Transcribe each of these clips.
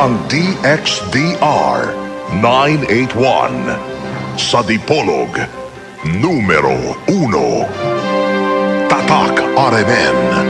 Ang DXDR 981 sa Dipolog, numero 1. Tatak RMN.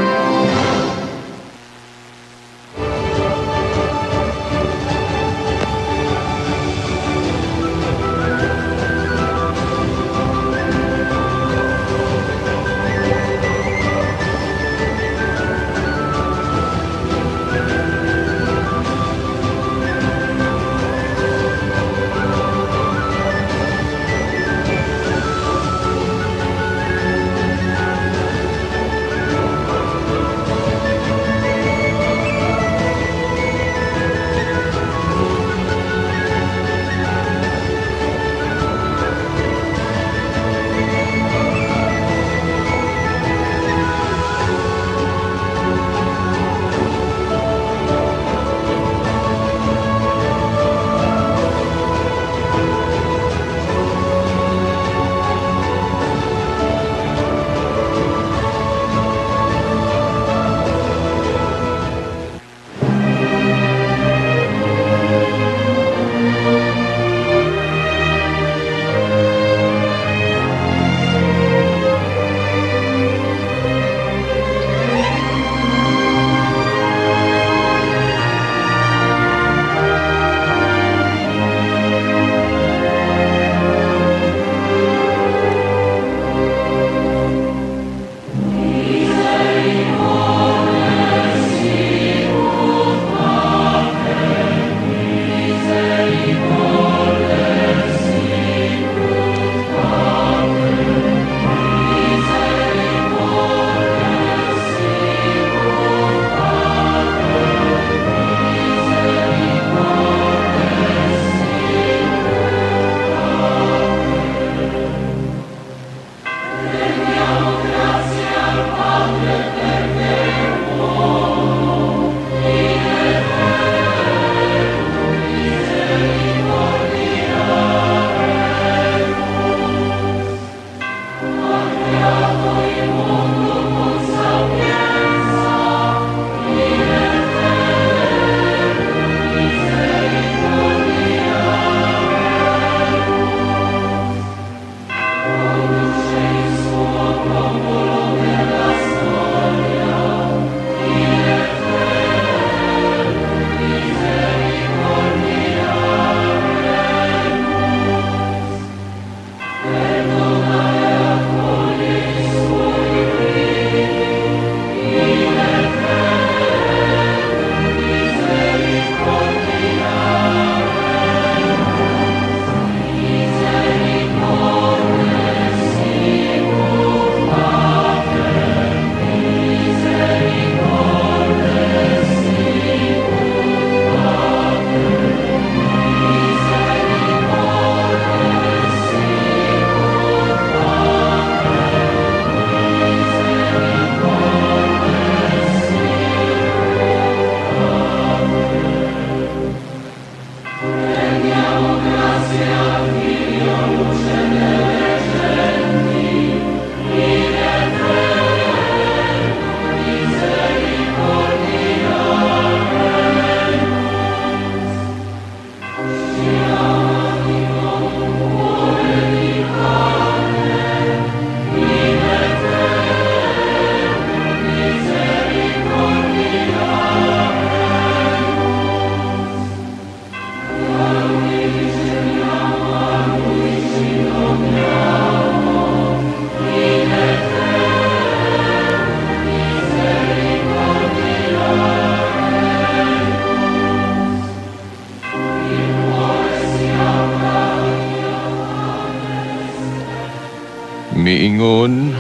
Miingon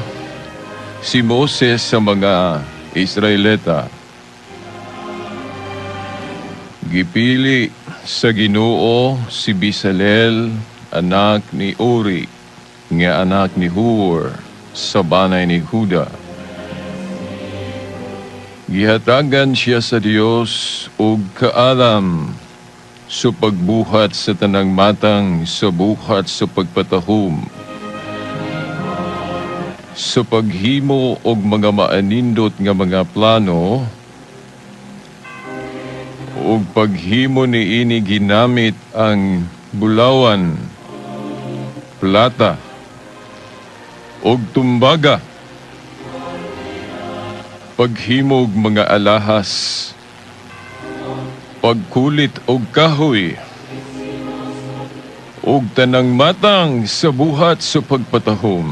si Moses sa mga Israelita, gipili sa Ginoo si Bezalel, anak ni Uri, nga anak ni Hur, sa banay ni Huda. Gihatagan siya sa Dios og kaalam sa pagbuhat sa tanang matang sa buhat sa pagpatahom, sa paghimo og mga maanindot nga mga plano Ug paghimo niini ginamit ang bulawan, plata, ug tumbaga. Paghimog mga alahas, pagkulit og kahoy, ug tanang matang sa buhat sa pagpatahom.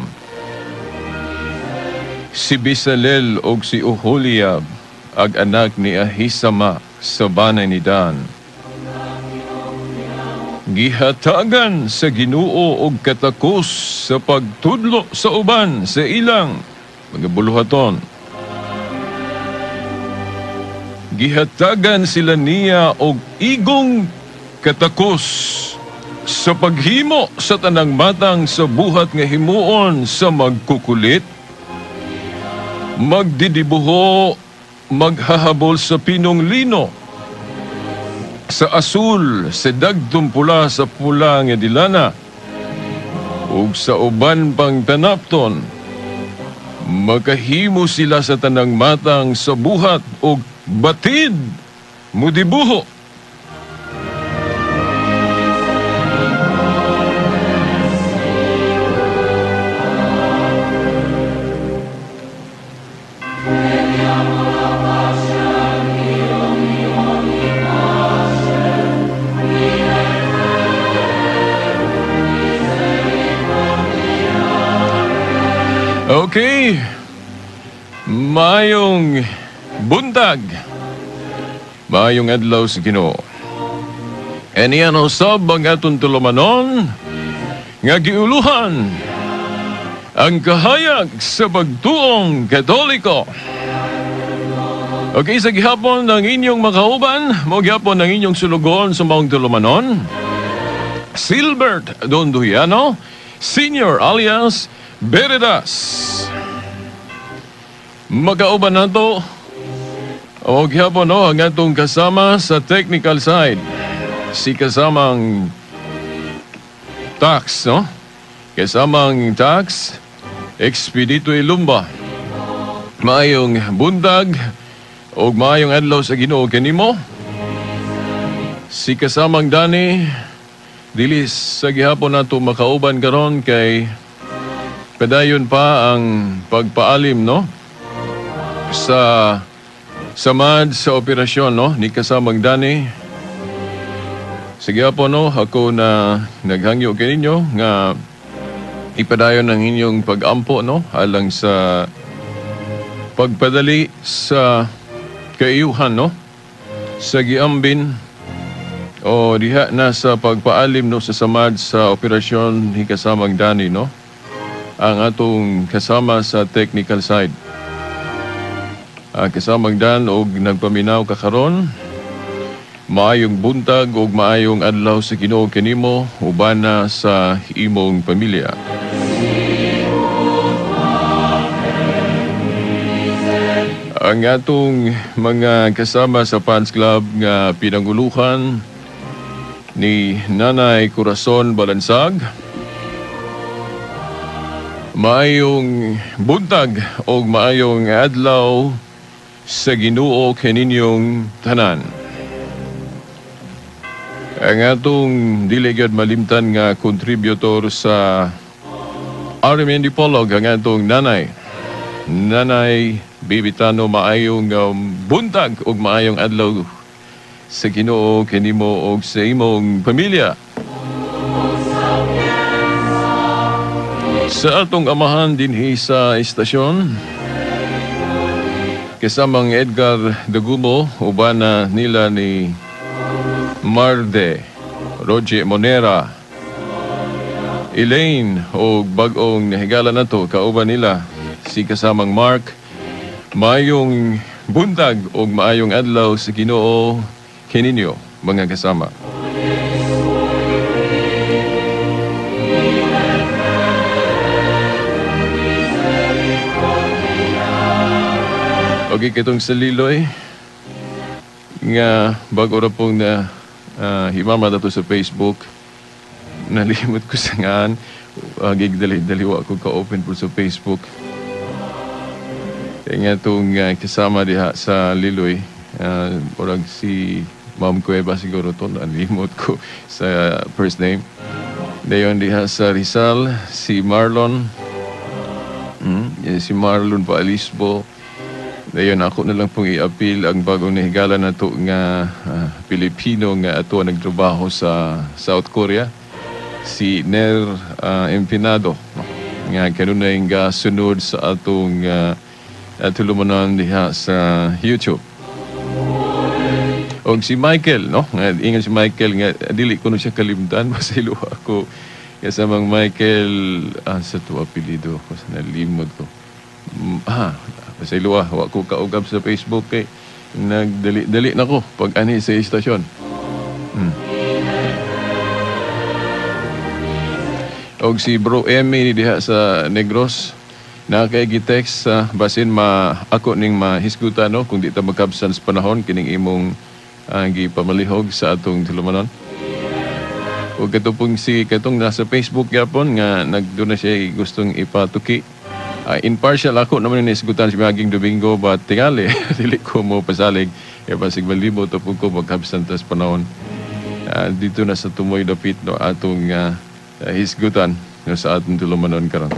Si Bezalel og si Oholiab ag anak ni Ahisama sa banay ni Dan. Gihatagan sa Ginoo og katakos sa pagtudlo sa uban sa ilang mga buluhaton. Gihatagan sila niya og igong katakos sa paghimo sa tanang matang sa buhat nga himuon sa magkukulit, magdidibuho, maghahabol sa pinong lino, sa asul, sa dagtong pula, sa pula nga dilana, ug sa uban pang tanapton. Makahimo sila sa tanang matang sa buhat og batid mudibuho. Okay, maayong buntag, maayong adlaw sa Ginoo. Eniyan usab ang atong tulumanon nga giuluhan ang kahayag sa pagtuong Katoliko. Okay, sa gihapon ng inyong makauban, mo gihapon ng inyong sulugon sa maong tulumanon, Silbert Donduiano, Senior alias Beredas. Magkauban nato o gihapon no, ang atong kasama sa technical side, si kasamang tax, no? Kasamang tax, Expedito Ilumba. Maayong buntag og maayong adlaw sa Ginoo kanimo. Si kasamang Dani, dili sa gihapon nato makauban karon kay padayon pa ang pagpaalim, no? Sa samad sa operasyon, no? Ni kasamang Dani. Sige po, no? Ako na naghangyo kaninyo nga ipadayon ang inyong pag-ampo, no? Alang sa pagpadali sa kaiyuhan, no? Sa giambin o diha na sa pagpaalim, no? Sa samad sa operasyon ni kasamang Dani, no? Ang atong kasama sa technical side. Kasamang Dan og nagpaminaw ka karon, maayong buntag og maayong adlaw sa Ginoo kanimo ubana sa imong pamilya. Ang atong mga kasama sa fans club nga pinanguluhan ni Nanay Corazon Balansag, maayong buntag og maayong adlaw sa Ginoo kaninyong tanan. Ang atong dili gyud malimtan nga contributor sa RMN Dipolog, ang atong nanay, Nanay Bibitano, maayong buntag og maayong adlaw sa Ginoo kanimo og sa imong pamilya. Sa atong amahan dinhi sa istasyon, kasamang Edgar Dagumo, ubana nila ni Marde, Roger Monera, Elaine o bag-ong nahigala nato, kauban nila si kasamang Mark. Maayong buntag o maayong adlaw sa Ginoo kininyo mga kasama. Okay, kitong sa Liloy nga bago ra pong na himama dato sa Facebook. Nalimot ko sa ngaan. Gigdali-daliwa ko ka-open po sa Facebook. Kaya nga itong kasama diha sa Liloy, orag si Ma'am Cueva siguro to, nalimot ko sa first name. Dayon diha sa Rizal, si Marlon, si Marlon Paalisbo. Dayon ako na lang pong i-appeal ang bagong nahigala nato nga Pilipino nga ato nagtrabaho sa South Korea, si Ner Empinado, no? Nga kanunay nga sunod sa atong tulumanon diha sa YouTube. Og si Michael, no? Nga ingon si Michael nga dili ko no siya kalimtan, pasaylo ako kasamang Michael, sa to apelyido ko sa nalimot ko. Pasaylo wa ko kaugab sa Facebook kay nagdali-dali na ko pag ani sa istasyon. Og si Bro Emmy diha sa Negros, na kay gi-text sa basin ma ako ning mahisgutan, no, kung di ta magkabsan sa panahon kining imong gipamalihog sa atong tulumanon. O katong si katong nasa Facebook gyapon nga nagduna siya gustong ipatuki. Impartial ako naman ni hisgutan si Maging Domingo, but tingali dili ko mo pasalig kay basig malibot pud ko magkabsan tas panahon. Dito na sa tumoy dapit, no, atong hisgutan, no, sa atong tulumanon karon.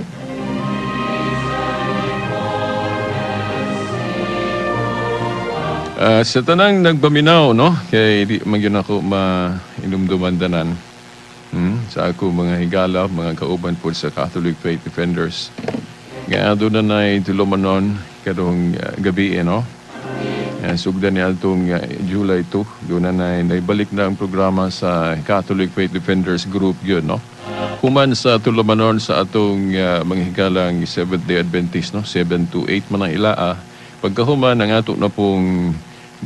Sa tanang nagpaminaw, no, kay di man gyud ako mainumduman tanan. Sa ako mga higala, mga kauban po sa Catholic Faith Defenders. Nga aduna nay tulumanon karong gabi, no. Sugdan ni atong July 2, doon na naibalik na ang programa sa Catholic Faith Defenders Group yun, no. Human sa tulumanon sa atong mga higalang Seventh-day Adventist, no, 7 to 8 man ang ilaa. Pagkahuman ang ato na pong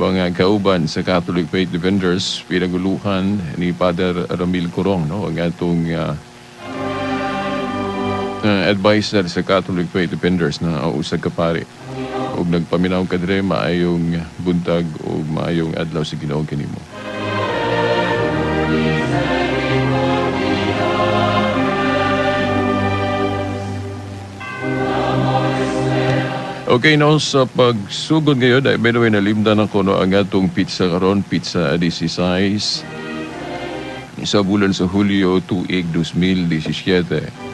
mga kauban sa Catholic Faith Defenders, pinaguluhan ni Father Ramil Corong, no, ang atong advisor sa Catholic Faith Defenders na usa ka pari. Og nagpaminaw ka dire, maayong buntag o maayong adlaw sa Ginoo kanimo. Okay, no, sa pagsugod ngayon, ay by the way, nalimdan ako, no, ang atong pizza karon, pizza 16 sa bulan sa Hulyo, tuig 2017.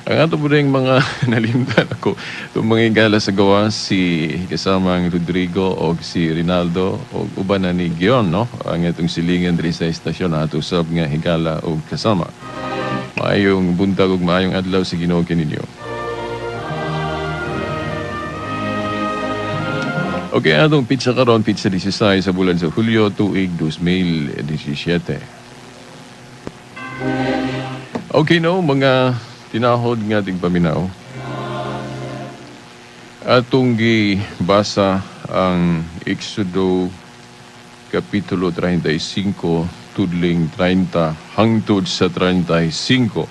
Ang ato po rin mga nalimdan ako, itong mga higala sa gawa, si kasamang Rodrigo o si Rinaldo o uban na ni Gion, no, ang atong silingan diri sa istasyon, ato sab nga higala o kasama. Maayong buntag ug maayong adlaw sa Ginoo kininyo. Okay, atong pizza karon, pizza 16 sa bulan sa Hulyo, tuig 2017. Okay, no, mga tinahod nga tigpaminaw. Atong gibasa ang Exodo Kapitulo 35, tudling 30 hangtod sa 35.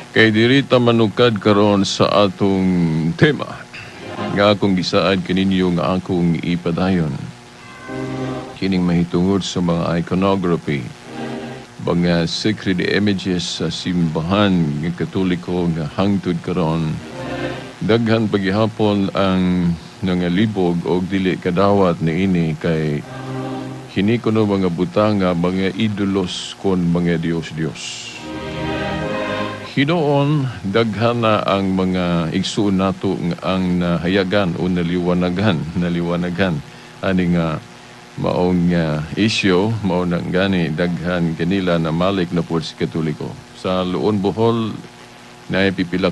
Kay diri ta manukad karon sa atong tema nga akong gisaad kaninyo nga akong ipadayon. Kining mahitungod sa mga iconography, mga sacred images sa simbahan nga Katoliko nga hangtod karon daghan paghihapon ang nangalibog og dili kadawat niini kay kini kuno mga butanga, mga idolos kon mga Dios-Dios. Hinuon daghan na ang mga igsuon nato ang nahayagan o naliwanagan ani nga maong isyu, mao nang gani daghan kanila na malik na po si Katoliko. Sa Luon Bohol, naipipila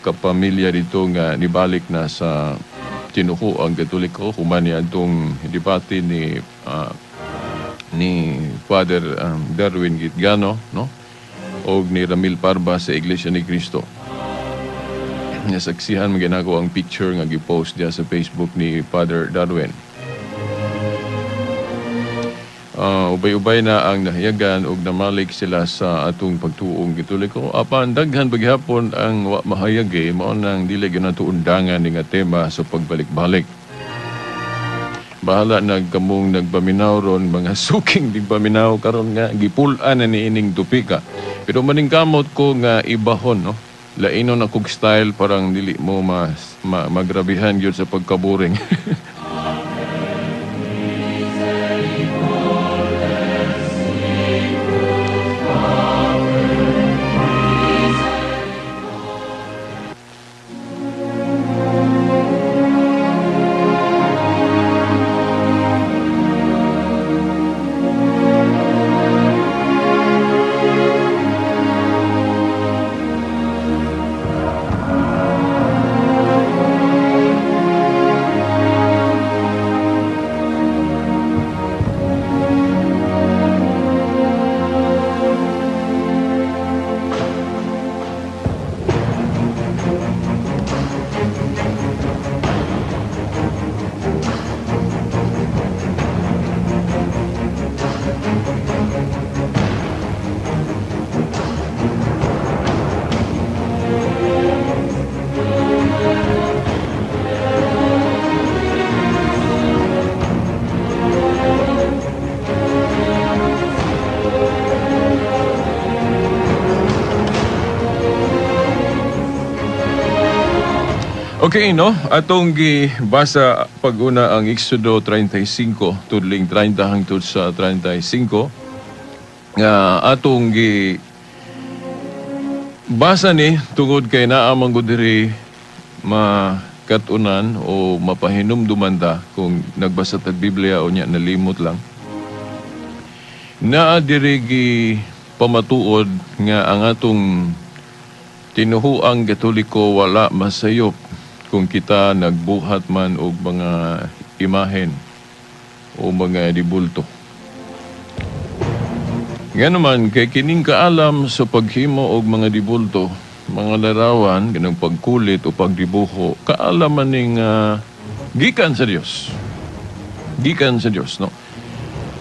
kapamilya dito nga nibalik na sa tinuko ang Katoliko. Human niya itong debate ni Father Darwin Gitgano, no? O ni Ramil Parba sa Iglesia ni Cristo. Nasaksihan maginagawa ang picture nga gipost diya sa Facebook ni Father Darwin. Ubay-ubay na ang nahiyagan og namalik sila sa atong pagtuong Katoliko. Apan daghan paghapon ang wa mahayag, mao nang dili gyud nato undangan ni nga tema sa pagbalik-balik. Bahala nagkamong nagpaminaw ron, mga suking nagpaminaw karon nga gipul-an na niining topika. Pero maningkamot ko nga ibahon, no? Lainon akong style, parang dili mo magrabihan gyud sa pagkaboring. Okay, no? Atong gibasa pag-una ang Exodo 35, tudling 30 hangtod sa 35. Nga atong gibasa ni tungod kay naa man gud diri makatunan o mapahinumduman ta kung nagbasa tag Biblia o nya nalimot lang. Naa diri gi pamatuod nga ang atong tinuhuang Katoliko wala masayop kung kita nagbuhat man og mga imahen o mga dibulto. Nga naman, kay kining kaalam sa paghimo og mga dibulto, mga larawan, ganang pagkulit o pagdibuho, kaalaman ning gikan sa Dios. Gikan sa Dios, no?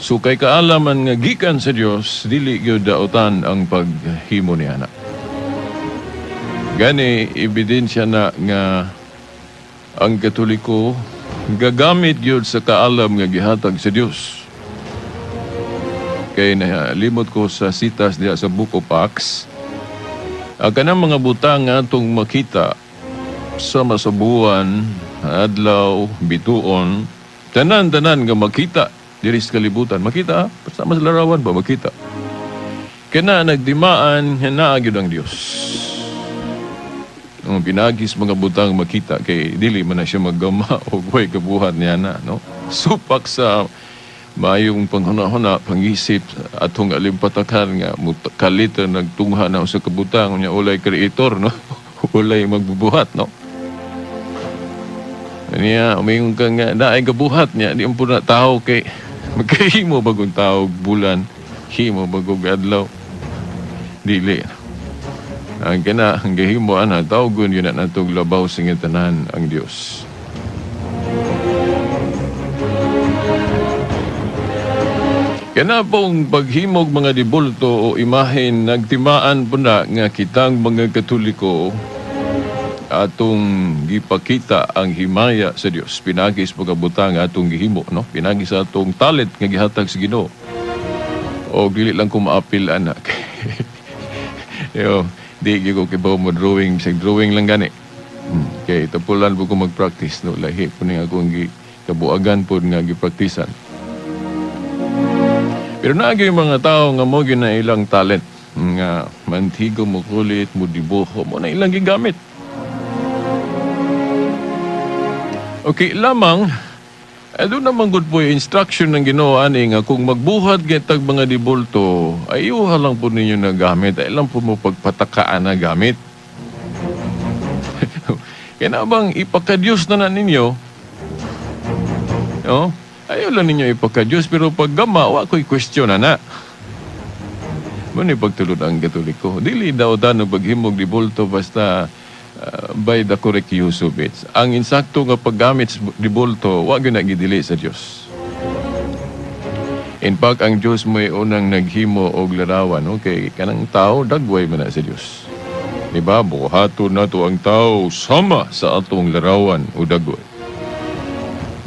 So kay kaalaman nga gikan sa Dios, dili gyud daotan ang paghimo niya na. Gani, ebidensya na nga ang Katoliko gagamit gyud sa kaalam nga gihatag sa Dios. Kay nalimot ko sa sitas diha sa Book of Acts, ang kanang mga butang nga atong makita sama sa buwan, adlaw, bituon, tanan-tanan nga makita diri sa kalibutan. Makita, sama sa larawan ba makita? Kana nagdimaan nga naa gyud ang Dios. Ang pinagis mga butang makita kay dili man na siya maggama o way kabuhat niya na, no? Supak sa maayong panghuna-huna, pangisip atong alimpatakan nga kalit nagtungha na sa kabutang unya ulay creator, no? Ulay magbubuhat, no? Niya umingon ka nga naay kabuhat niya di po na tao kay magkahimo bagong tao bulan, himo bagong adlaw, dili. Ang kana ang gahimo ana tawgon yun na natog labaw sa tanan ang Dios. Kana pong paghimog mga dibulto o imahen nagtimaan po na nga kitang mga Katoliko atong gipakita ang himaya sa Dios. Pinagi sa pagkabutang atong gihimo, no? Pinagi sa atong talent nga gihatag sa Ginoo. O dili lang ko maapil anak. Yo, di gyud ko kibaw mo drawing, bisag drawing lang gani. Kay tapulan po ko mag-practice, no? Lahi po ning akong kabuagan po nga gipraktisan. Pero naagi yung mga tao nga mo na ilang talent nga mantigo mo kulit, mo dibuho, mo na ilang gigamit. Okay, lamang, doon naman good po yung instruction ng Ginoo ani nga kung magbuhat gitag mga dibulto, ayuha lang po ninyo na gamit, ay lang po mo pagpatakaan na gamit. Kaya na bang ipakadiyos na na ninyo? No? Ayaw lang ninyo ipakadiyos, pero pag gama, wa ko'y question na na. Muna pagtulod ang Katoliko. Dili daw dano paghimog dibulto basta by the correct use of it. Ang insakto nga paggamit dibulto, wa gyud nagidili sa Dios. In fact, ang Dios mo'y unang naghimo og larawan, okay? Kanang tao dagway man na sa Dios. Di ba? Buhaton nato ang tao sama sa atong larawan o dagway.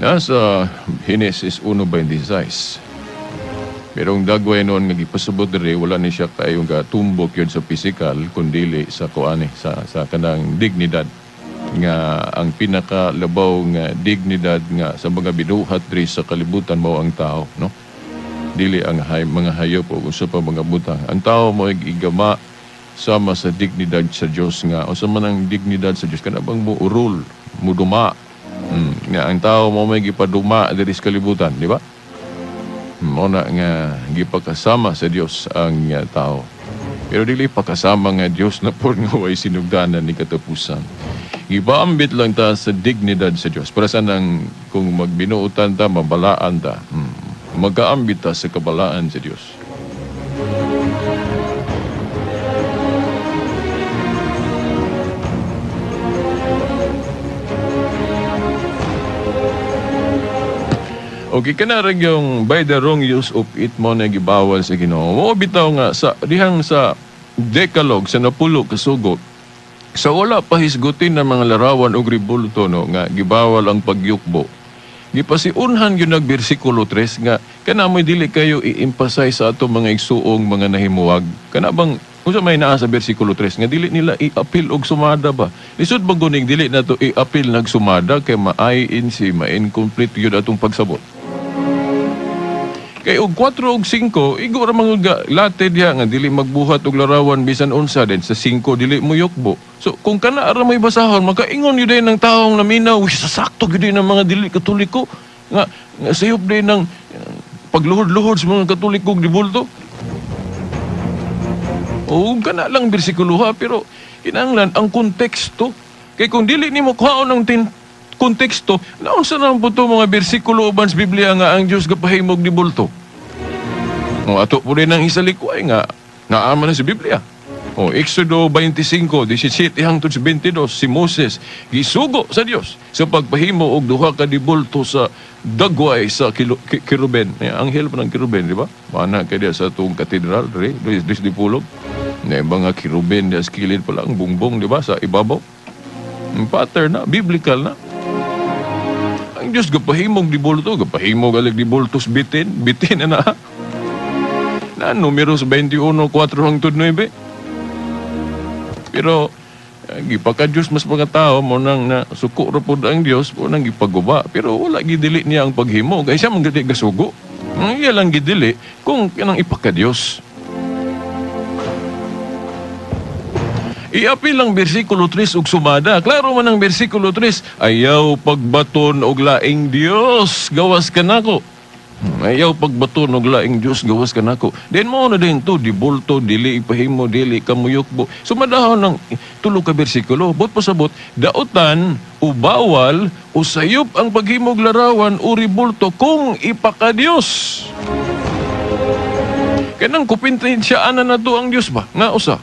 Nasa Genesis 1:26. Pero ang dagway noon nga gipasabot diri, wala ni siya kayong gatumbok yun sa physical kundili sa kuani sa kanang dignidad nga ang pinakalabaw nga dignidad nga sa mga binuhat diri sa kalibutan mao ang tao, no? Dili ang mga hayop o usa pa mga butang. Ang tao mo igama sama sa dignidad sa Dios nga unsa man ang dignidad sa Dios, kana bang mo urol, muduma. Nga ang tao mo may gipaduma diri sa kalibutan, di ba? Mao na nga gipakasama sa Dios ang tao. Pero dili pakasama nga Dios na por nga way sinugdanan ni katapusan. Gipaambit lang ta sa dignidad sa Dios. Para sa nang kung magbinuotan ta, mabalaan ta. Magkaambit ta sa kabalaan sa Dios. Okay, kana yung by the wrong use of it mo na gibawal sa Ginoo. Mao bitaw nga sa dihang sa Decalogue sa napulo kasugo, sa wala pa hisgutin ng mga larawan og rebulto, no, nga gibawal ang pagyukbo. Gipasiunhan gyud nag bersikulo 3 nga kana mo'y dili kayo i-emphasize sa ato mga igsuong mga nahimuwag. Kana bang unsa may naa sa bersikulo 3 nga dili nila i-appeal og sumada ba? Lisod ba guning dili nato i-appeal nag sumada kay ma-INC, ma-incomplete gyud atong pagsabot. Kay og 4 og 5, igo ra mga late diha nga dili magbuhat og larawan bisan unsa, din sa 5 dili mo yukbo. So kung kana ra may basahon, makaingon gyud ng taong naminaw, uy, sasakto gyud ng mga dili Katoliko nga sayop din ng pagluhod-luhod sa mga Katoliko og dibulto. O kana lang bersikulo ha, pero kinahanglan ang konteksto. Kay kung dili nimo kuhaon ang konteksto, naunsa na po ito mga bersikulo uban sa Biblia nga ang Diyos gapahimog ni bulto. O, ato po rin ang isalikway nga naaman na sa Biblia. O, Exodo 25, 17 hangtod sa 22, si Moses gisugo sa Diyos sa pagpahimo og duha ka dibulto sa dagway sa kiruben. Anghel pa ng kiruben, di ba? Mana kay diya sa atong katedral, diri, dis di pulog. Na ibang nga kiruben diya sa kilid pa lang, bungbong, di ba? Sa ibabaw. Ang pattern na, biblical na. Ang Diyos gapahimog dibulto, gapahimog alig dibulto sa bitin, bitin na na. Na, numero sa 21, 4 hangtod 9. Pero, gipaka Diyos mas mga tao, mo nang na suko ra pod ang Diyos, mo nang gipaguba. Pero wala gidili niya ang paghimo. Kaya siya man gid gasugo. Ang iya lang gidili kung kanang ipaka Diyos. Iapil ang bersikulo 3 og sumada. Klaro man ang bersikulo 3, ayaw pagbaton og laing Dios, gawas kanako. Ayaw pagbaton og laing Dios, gawas kanako. Then mo na din to, dibulto, dili ipahimo, dili kamuyokbo. Sumadahon ng tulo ka bersikulo, bot pasabot, daotan o bawal o sayop ang paghimog larawan o ribulto kung ipakadiyos. Kanang kupintensyaan na nato ang Dios ba? Nga usa.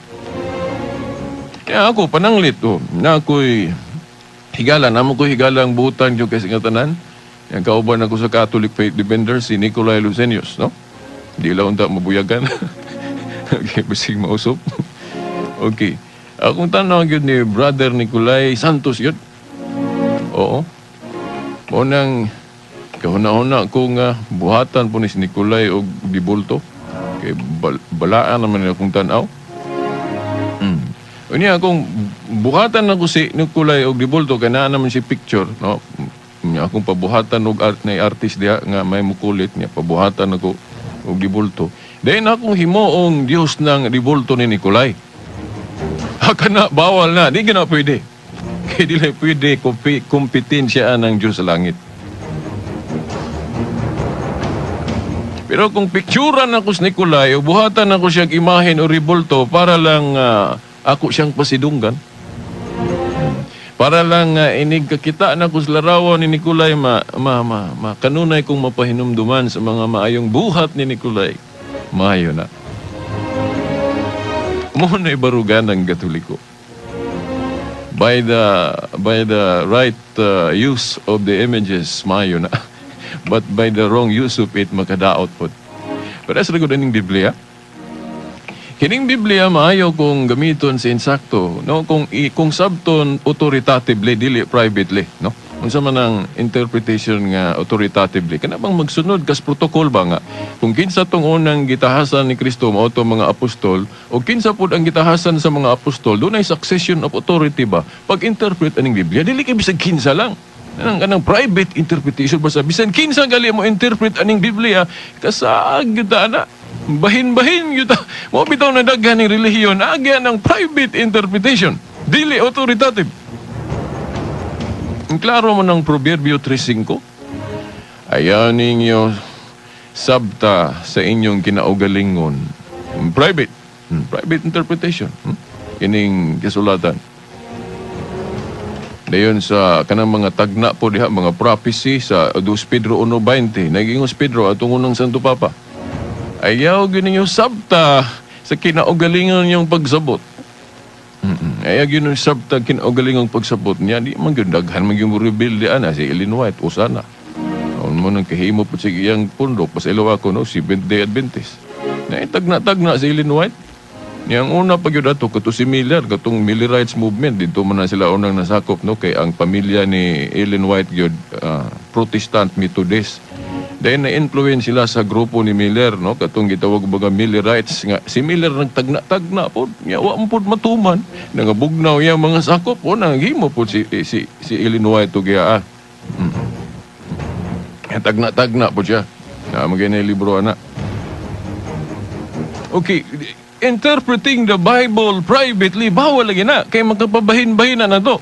Kaya ako, pananglit, oh, na ako'y higala, namo ko higala ang buhutan yung kasi nga tanan. Yang kauban ako sa Catholic Faith Defender, si Nicolai Lucenius, no? Di lang unta mabuyagan. Okay, basig mausop. Okay. Akong tanaw yun ni Brother Nicolai Santos yun. Oo. Mo nang kahuna-huna ko nga buhatan po ni si Nicolai og dibulto. Kay balaan naman akong tanaw. Unya akong buhatan ako si Nicolai og dibulto kay naa naman si picture, no? Unya akong pabuhatan og art na artist diha nga may mukulit niya, pabuhatan ako og dibulto. Dayon akong himuong Dios ng dibulto ni Nicolai. Haka na, bawal na, di gina pwede. Kay dili pwede kompetensya ng Dios sa langit. Pero kung picturean ako si Nicolai o buhatan ako siyang imahen o ribulto para lang ako siyang pasidunggan. Para lang inig kakita na ko sa larawan ni Nicolai, kanunay kong mapahinumduman sa mga maayong buhat ni Nicolai. Maayo na. Mo na'y barugan ng Katoliko. By the right use of the images, maayo na. But by the wrong use of it, makadaot po. Pero sa likod ng Biblia, kining Biblia maayo kung gamiton sa insakto, no? Kung sabton authoritatively, dili privately, no? Unsa man ang interpretation nga authoritatively? Kana bang magsunod kas protocol ba nga kung kinsa tong unang gitahasan ni Kristo mao to mga apostol o kinsa pud ang gitahasan sa mga apostol, dunay succession of authority ba? Pag-interpret aning Biblia, dili kay bisag kinsa lang. Kanang private interpretation ba sa bisan kinsa gali mo interpret aning Biblia, kasaag gyud ta ana. Bahin-bahin gyud ta. Mao bitaw na daghan ning relihiyon, agya ng private interpretation, dili authoritative. Ang klaro mo ng Proverbio 3:5, ayaw ninyo sabta sa inyong kinaugalingon. Private. Private interpretation. Kining kasulatan. Dayon sa kanang mga tagna po diha, mga prophecy sa 2 Pedro 1:20, nagingos Pedro atong unang Santo Papa. Ayaw gyud ninyo sabta sa kinaugalingon niyong pagsabot. Ayaw gyud ninyo sabta kinaugalingong pagsabot niya, di man gyud daghan man gyud rebelde ana si Ellen White usana. Aon mo nang kahimo pud sa iyang pundok pasaylo ako no, Seventh Day Adventist. Na tagna-tagna si Ellen White. Niyang una pa gyud ato kato si Miller, katong Millerites movement didto man na sila unang nasakop no, kay ang pamilya ni Ellen White gyud Protestant Methodist. Then na-influence sila sa grupo ni Miller no, katong gitawag baga Millerites nga si Miller nagtagna-tagna pod nya wa man pod matuman, nangabugnaw iya mga sakop o nanghimo pod si Ellen White og iya. Tagna-tagna pod siya. Na magay libro ana. Okay, interpreting the Bible privately bawal lagi na kay magkapabahin-bahin na to.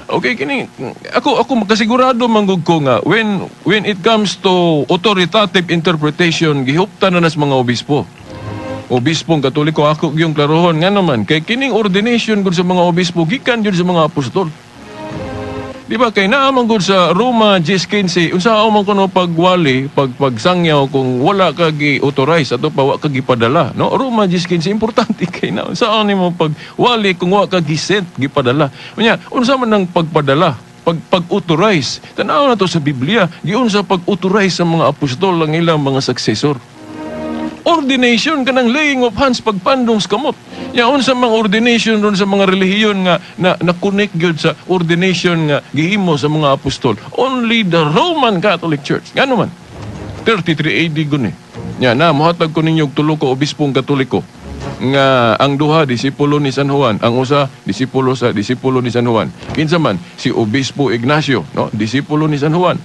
Okay, kini ako makasigurado manggug ko nga when it comes to authoritative interpretation gihuptan na nas mga obispo. Obispong Katoliko ako gyung klarohon nga naman kay kining ordination gud sa mga obispo gikan gyud sa mga apostol. Di ba kay naa man gud sa Roma 10:15 unsa man kuno pagwali pagsangyaw kung wala ka gi-authorize ato pa wa ka gipadala no? Roma 10:15 importante kay na unsa nimo pagwali kung wa ka gi-sent gipadala. Unya unsa man ang pagpadala pag-authorize? Tan-aw na to sa Biblia, giunsa pag-authorize sa mga apostol ang ilang mga successor. Ordination kanang laying of hands pagpandong sa kamot. Ya unsa mang ordination ron sa mga relihiyon nga na connect gyud sa ordination nga gihimo sa mga apostol? Only the Roman Catholic Church. Ngano man? 33 AD gun eh. Nya na mohatag ko ninyo og tulo ka obispong Katoliko nga ang duha disipulo ni San Juan, ang usa disipulo sa disipulo ni San Juan. Kinsa man? Si Obispo Ignacio, no? Disipulo ni San Juan.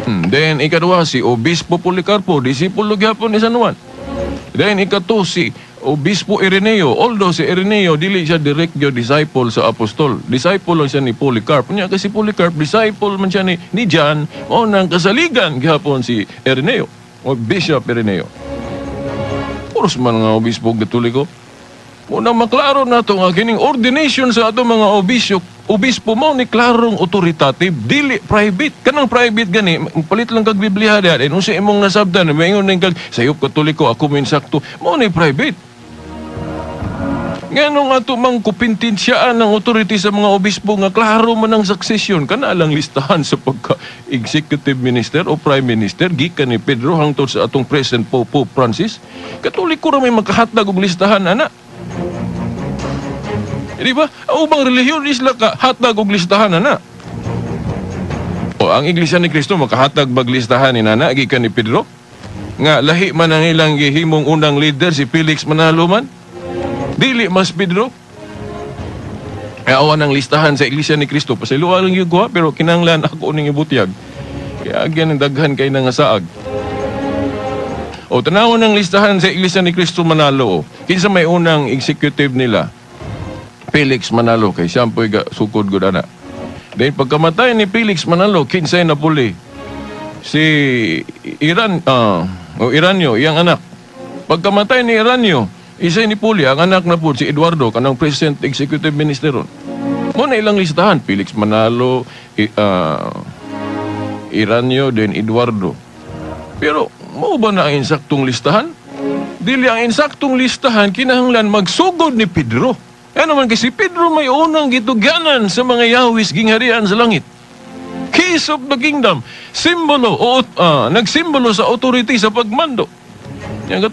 Then ikaduha si Obispo Policarpo, disipulo gyapon ni San Juan. Then ikato si Obispo Ireneo, although si Ireneo dili siya direct gyud disciple sa apostol. Disciple lang siya ni Polycarp. Nya kasi Polycarp disciple man siya ni John, mao nang kasaligan gyapon si Ireneo o Bishop Ireneo. Puros man nga obispo Katoliko. Muna maklaro na to nga kining ordination sa ato mga obispo mo ni klarong authoritative, dili private. Kanang private gani, palit lang kag Biblia diha, eh, unsa imong nasabtan, maingon ning kag sayop Katoliko, ako min sakto, mo ni private. Nganong ato mang kupintinsyaan ng authority sa mga obispo nga klaro man ang succession, kana lang listahan sa pagka-executive minister o prime minister gikan ni Pedro hangtod sa atong present Pope Francis. Katoliko ra may makahatag og listahan ana. Di ba? Ang ubang relihiyon isla ka hatag og listahan ana. O ang Iglesia ni Cristo makahatag bag listahan ni nana gikan ni Pedro? Nga lahi man ang ilang gihimong unang leader si Felix Manalo man. Dili mas Pedro. Kaya awan ang listahan sa Iglesia ni Cristo. Pasayloa lang yung kuha, pero kinahanglan ako ning ibutyag. Kaya agyan ang daghan kay nga saag. O tanawon ang listahan sa Iglesia ni Cristo Manalo. Kinsa may unang executive nila? Felix Manalo, kay siya po'y sukod gud ana. Then pagkamatay ni Felix Manalo, kinsay napuli? Si Iran, o Iranyo, iyang anak. Pagkamatay ni Iranyo, isay ni Puli, ang anak na po si Eduardo, kanang present executive minister ron. Mo na ilang listahan, Felix Manalo, Iranyo, then Eduardo. Pero mao ba na ang insaktong listahan? Dili ang insaktong listahan, kinahanglan magsugod ni Pedro. Ano man kasi Pedro may unang gitugyanan sa mga yawis gingharian sa langit. Keys of the kingdom, simbolo o nagsimbolo sa authority sa pagmando. Yang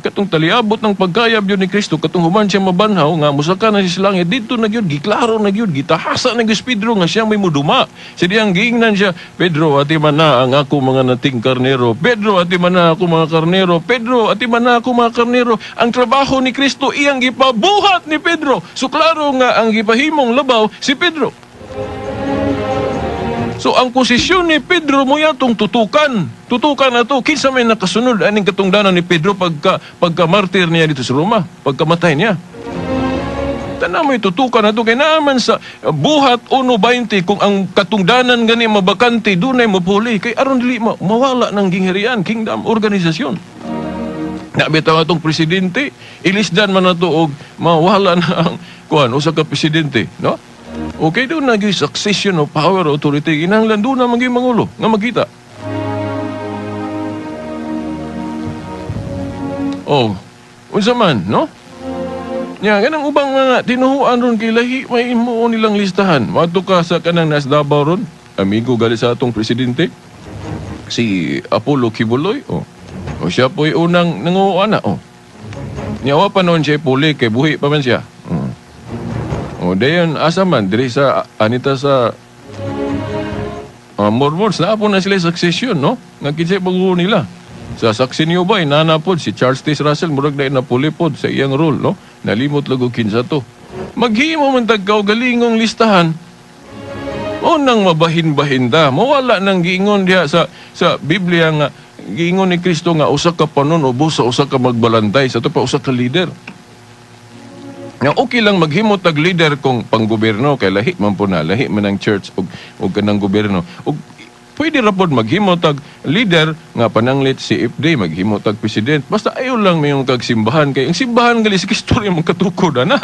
katong taliabot ng pagkayab yun ni Kristo, katong human siya mabanhaw nga musaka na siya sa langit, dito na gyud, giklaro na gyud, gitahasa na gyud si Pedro nga siya may muduma. Sa diyang giingnan siya, Pedro, ati man na ang ako mga nating karnero. Pedro, ati man na ako mga karnero. Pedro, ati man na ako mga karnero. Ang trabaho ni Kristo iyang gipabuhat ni Pedro. So klaro nga ang gipahimong labaw si Pedro. So ang posisyon ni Pedro mo yatong tutukan. Tutukan na to. Kinsa may nakasunod aning katungdanan ni Pedro pagka martir niya dito sa Roma, pagkamatay niya. Tanan mo'y tutukan na to. Kay naaman sa Buhat 1:20, kung ang katungdanan gani mabakante, dunay mapuli. Kay aron dili mawala ng gingharian, kingdom, organisasyon. Nabitaw atong presidente, ilisdan man na to og mawala na ang kuan usa ka presidente, no? Okay, doon naging succession of power authority. Kinahanglan doon na maging mangulo nga makita. Oh, unsa man, no? Nya, kanang ubang mga tinuhuan ron kay lahi may imo nilang listahan. Moadto ka sa kanang nas Davao ron, amigo gali sa atong presidente, si Apollo Quiboloy. Oh. O siya po'y unang nanguha na. Oh. Nya wa pa noon siya puli kay buhi pa man siya. Oh. O dayon asa man diri sa anita sa Mormons na po na sila succession, no? Nga kinsay bago nila. Sa saksi niyo ba nana pod si Charles T. Russell murag na napuli pod sa iyang role, no? Nalimot lago kinsa to. Maghimo man tag kaugalingong listahan. O nang mabahin-bahin ta, mawala nang giingon diha sa Biblia nga giingon ni Kristo nga usa ka panon ubos sa usa ka magbalantay, sa to pa usa ka leader. Nga okay lang maghimo tag leader kung panggobyerno kay lahi man po na, lahi man ang church og kanang gobyerno. Og pwede ra pod maghimo tag leader nga pananglit si FD, maghimo tag president. Basta ayo lang mayong kag simbahan kay ang simbahan gali si Kristo rin magkatukod ana.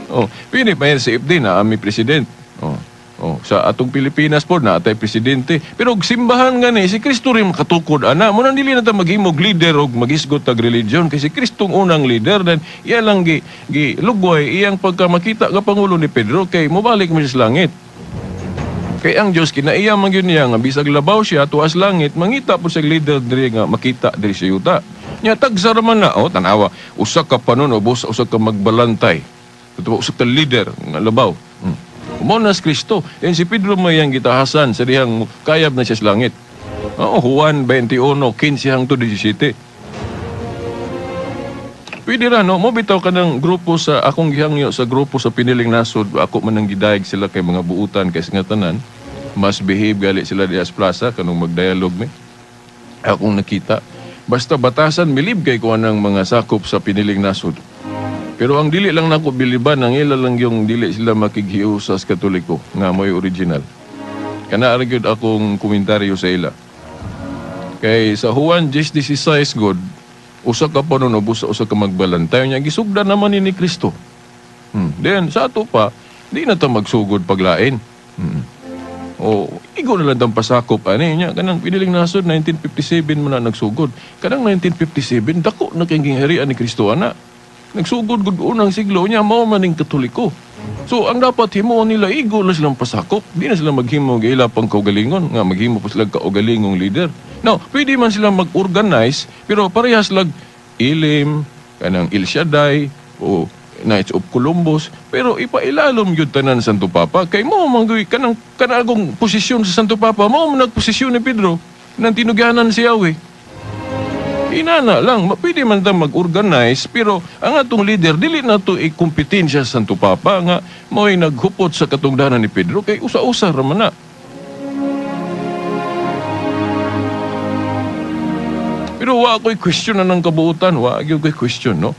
Oh, pwede pa yan si FD na ami president. Oh. Oh, sa atong Pilipinas po na atay presidente. Pero og simbahan gani si Kristo rin makatukod ana. Muna dili na ta maghimog leader og magisgot tag religion kay si Kristong unang leader then iya lang gi lugway iyang pagka makita nga pangulo ni Pedro kay mobalik mo siya sa langit. Kay ang Dios kinaiya man gyud niya nga bisag labaw siya tuas langit mangita po siya leader diri nga makita diri sa yuta. Nya tagsa ra man na, oh, tanawa usa ka panon ubos usa ka magbalantay. Tuwa usa ka leader nga labaw. Monas Kristo. Yan si Pedro may ang gitahasan sa dihang kayab na siya sa langit. Oo, Juan 21, 15 hangtod 17. Pwede ra, no? Mobitaw ka ng grupo sa akong gihangyo sa grupo sa piniling nasod. Ako man ang gidayeg sila kay mga buutan kay nga tanan. Mas behave gali sila dias plaza kanong magdialog mi. Akong nakita. Basta batasan, milib kay kuha ng mga sakop sa piniling nasod. Pero ang dili lang nako biliban, ang ila lang yung dili sila makighiusas Katoliko nga mo'y original. Kana gyud akong komentaryo sa ila. Kay sa Juan 10:16 God, usa ka panon ubos sa usa ka magbalantay niya gisugdan naman ni Kristo. Then sa ato pa, di na ta magsugod paglain. O igo na lang tang pasakop ani niya kanang piniling nasod 1957 man na nagsugod. Kanang 1957 dako na kay gingharian ni Kristo ana. Nagsugod gud unang siglo niya mao man ning Katoliko. So ang dapat himuon nila igo na silang pasakop, di na sila maghimo og ila pang kaugalingon nga maghimo pa sila kaugalingong leader. Now, pwede man sila mag-organize pero parehas lag Ilim, kanang El Shaddai o Knights of Columbus, pero ipailalom gyud tanan Santo Papa kay mao man gyud kanang kanagong posisyon sa Santo Papa, mao man nagposisyon ni Pedro nang tinugyanan si Yahweh. Inana lang, pwede man ta mag-organize, pero ang atong leader, dili na to ikompetensya sa Santo Papa nga mao'y naghupot sa katungdanan ni Pedro kay usa-usa ra man na. Pero wa ko'y question na ng kabuutan, wa gyud ko'y question, no?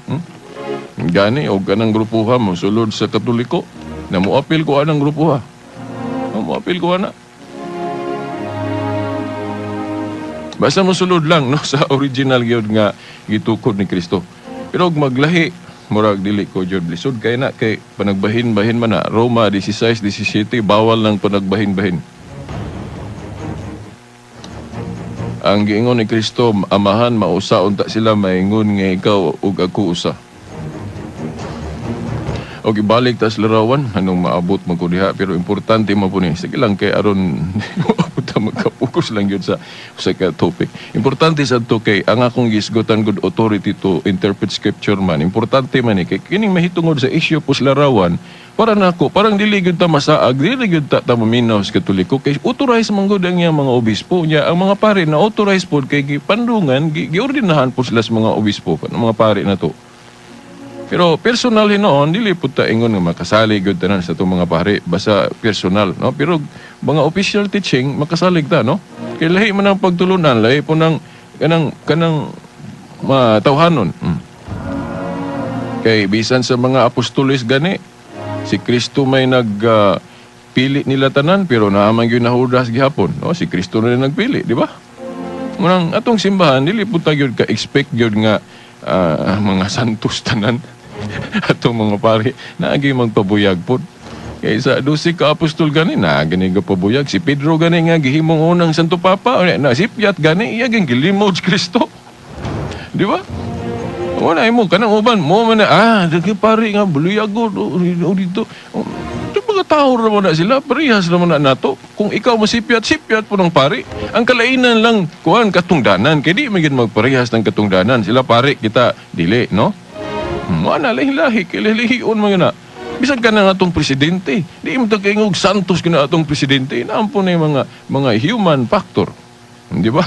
Gani, og kanang grupuha mo, sulod sa Katoliko, na moapil ko anang grupuha. No, moapil ko ana. Basta mosulod lang, no, sa original gyud nga gitukod ni Kristo. Pero og maglahi, murag dili ko gyud lisod kay na kay panagbahin-bahin man na Roma 16:17 bawal nang panagbahin-bahin. Ang giingon ni Kristo, amahan mausa unta sila maingon nga ikaw ug ako usa. Og ibalik tas larawan anong maabot man ko diha pero importante man po ni. Sige lang kay aron Puta, magka-focus lang yun sa ka topic. Importante sa to kay ang akong gisgutan good authority to interpret scripture man. Importante man eh, kay kining mahitungod sa issue pos larawan, para nako parang dili gyud ta masaag, dili gyud ta maminaw sa Katoliko kay authorized man gud ang iyang mga obispo niya. Ang mga pare na authorized pod kay gipandungan, giordinahan po sila sa mga obispo, mga pare na to. Pero personal hinoon, dili pud ta ingon nga makasalig gyud tanan sa itong mga pare, basta personal, no? Pero mga official teaching makasalig ta, no? Kay lahi man ang pagtulunan, lahi po ng kanang matawhanon. Kay bisan sa mga apostoles gani, si Kristo may nagpili nila tanan, pero naaman gyud na Judas gihapon, no? Si Kristo na rin nagpili, di ba? Munang atong simbahan dili pud ta gyud ka expect gyud nga mga santos tanan. Atong mga pare naagi magpabuyag pod. Kay sa 12 ka apostol gani naagi ni gapabuyag. Si Pedro gani nga gihimong unang Santo Papa, na sipyat gani iya gyud gilimod si Kristo. Di ba? Wala imo kanang uban mo man na daghi pare nga buluyag o dito. Di mga tao ra man na sila, parehas ra man na nato. Kung ikaw masipyat, sipyat po ng pare. Ang kalainan lang kuan katungdanan kay di man gyud magparehas ng katungdanan. Sila pare kita dili, no? Wala lahi-lahi, kay lahion man yun na. Bisan ka na nga atong presidente, di mo ta kaingog santos ka na atong presidente. Naampo na yung mga human factor. Di ba?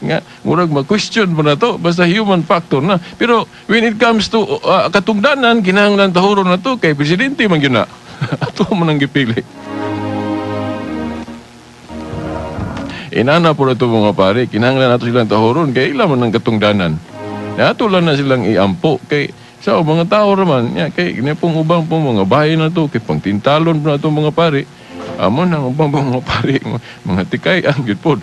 Nga, murag ma-question mo na to, basta human factor na. Pero when it comes to katungdanan, kinahanglan tahuro na to, kay presidente man yun na. Ato mo nang gipili. Inana po na to mga pare, kinahanglan nato silang tahuron, kay ila man ang katungdanan. Nato lang na silang iampo kay sa mga tao raman ya kay kini pong ubang pong mga bahay na to kay pangtintalon po na to mga pare. Amo nang ubang pong mga pare, mga tikay ang gyud pod.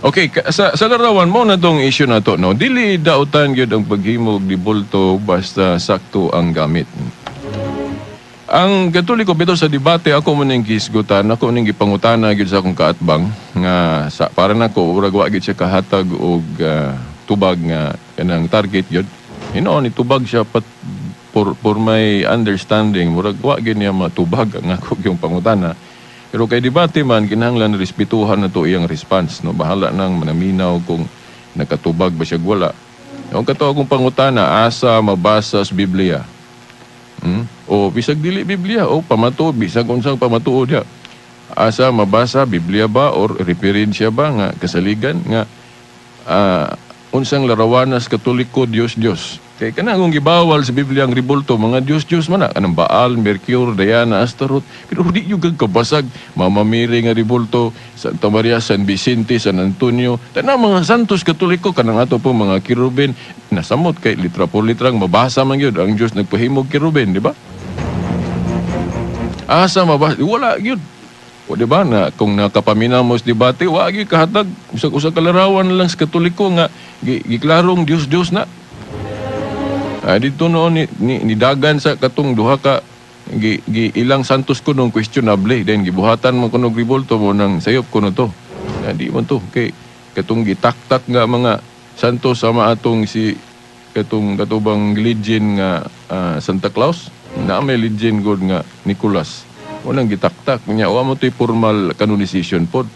Okay, sa larawan mo na tong issue na to, no? Dili dautan gyud ang paghimog di bulto basta sakto ang gamit. Ang Katoliko bitaw sa debate ako man ning gisgutan, ako ning gipangutana gyud sa akong kaatbang nga sa para nako urag wa gyud siya kahatag og tubag nga kanang target gyud. Hinoon itubag siya pat for my understanding murag wa gyud niya matubag ang ako gyung pangutana. Pero kay debate man kinahanglan respetuhan na to iyang response, no? Bahala nang manaminaw kung nakatubag ba siya wala. Ang kato akong pangutana asa mabasa sa Biblia. O bisag dili Biblia o pamatuod, bisag unsang pamatuod diha. Asa mabasa Biblia ba or referensya ba nga kasaligan nga unsang larawanas Katoliko Dios Dios. Kay kanang kung gibawal sa Biblia ang ribulto mga Dios Dios man na kanang Baal, Mercure, Diana, Astaroth, pero di gyud kag kabasag Mama Mary nga ribulto, Santa Maria, San Vicente, San Antonio, tanang mga santos Katoliko kanang ato po mga kerubin nasamot kay litra por litrang mabasa man gyud ang Dios nagpahimog kerubin, di ba? Asa mabasa wala gyud. O di ba na kung nakapaminaw mo sa debate, wa gyud kahatag usag-usa ka larawan lang sa Katoliko nga giklarong Dios Dios na. Dito noon ni dagan sa katong duha ka gi ilang santos ko nung questionable then gibuhatan man kuno ribulto mo nang sayop kuno to. Di man to kay katong gitaktak nga mga santos sama atong si katong katubang legend nga Santa Claus na may legend god nga Nicolas. Unang gitaktak niya wa mo to'y formal canonization pod.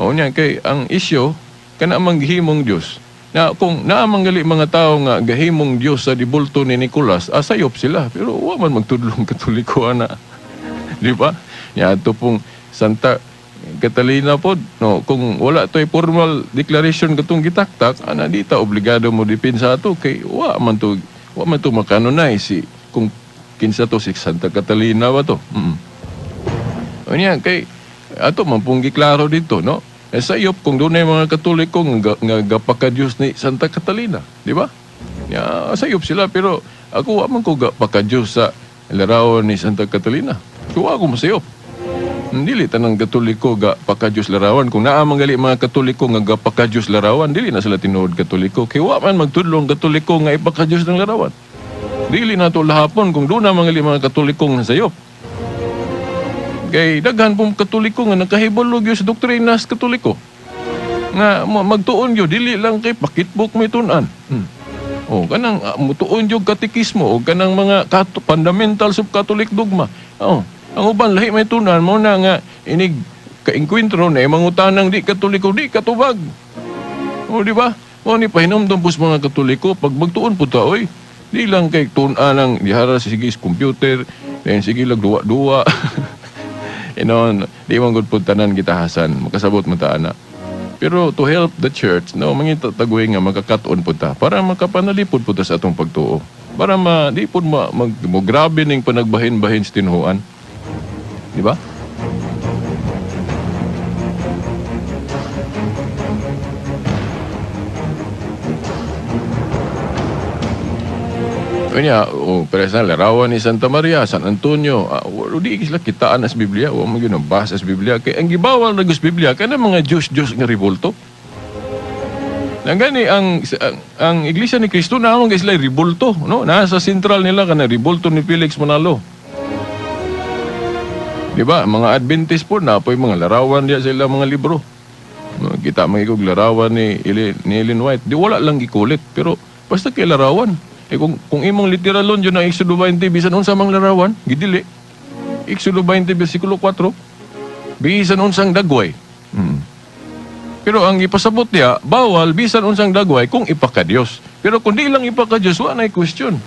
O niya kay ang issue kana man gihimong Dios. Na kung naamang gali mga tao nga gahimong Dios sa dibulto ni Nicolas, asayop sila pero wa man magtudlong Katoliko ana. Di ba? Nya ato pong Santa Catalina pod, no, kung wala to'y formal declaration katong gitaktak, ana di ta obligado mo depensa ato kay wa man to makanonay si kung kinsa to si Santa Catalina ba to. O niya kay ato man pong giklaro dito, no? Eh, sayop kung dunay mga Katoliko nga gapaka-Diyos ni Santa Catalina, di ba? Ya, sayop sila pero ako wa man ko gapaka-Diyos sa larawan ni Santa Catalina. So ako masayop. Dili tanang Katoliko gapaka-Diyos larawan. Kung naa man gali mga Katoliko nga gapaka-Diyos larawan, dili na sila tinuod Katoliko. Kay wa man magtudlong Katoliko nga ipaka-Diyos ng larawan. Dili na to lahapon kung doon na mga mga Katoliko nga sayop. Kay daghan pong Katoliko nga nakahibalo gyud sa doktrina sa Katoliko. Nga magtuon gyud dili lang kay pakitbook may tun-an. Oh, kanang mutuon jud katekismo o kanang mga fundamentals of Catholic dogma. Oh, ang uban lahi may tunan mo na nga inig kaengkwentro na mangutanang di Katoliko di katubag. O di ba? Mo ni pahinumdom pus mga Katoliko pag magtuon pud ta oy. Di lang kay tun-an ang dihara sige sa computer, then sige lang duwa-duwa. Inon, di man gud pud tanan gitahasan, makasabot man ta ana. Pero to help the church, no, mangita tagoy nga makakaton pud ta para makapanalipod pud ta sa atong pagtuo. Para di pud mo grabe ning panagbahin-bahin sa tinuohan. Di ba? Kanya, oh, pero sa larawan ni Santa Maria, San Antonio, di sila kitaan as Biblia, wa man gyud basa as Biblia. Kay ang gibawal na sa Biblia kana mga Diyos-Diyos nga ribulto. Nangani ang Iglesia ni Cristo na man sila ribulto, no? Nasa sentral nila kana ribulto ni Felix Manalo. Di ba? Mga Adventist po na po'y mga larawan diya sa ilang mga libro. No, kita man og larawan ni Ellen White. Di wala lang gikulit, pero basta kay larawan. Eh kung imong literalon yun ang Exodo 20, bisan unsa mang larawan, gidili. Exodo 20, versikulo 4, bisan unsang dagway. Pero ang ipasabot niya, bawal bisan unsang dagway kung ipakadiyos. Pero kung di lang ipakadiyos, wala na question.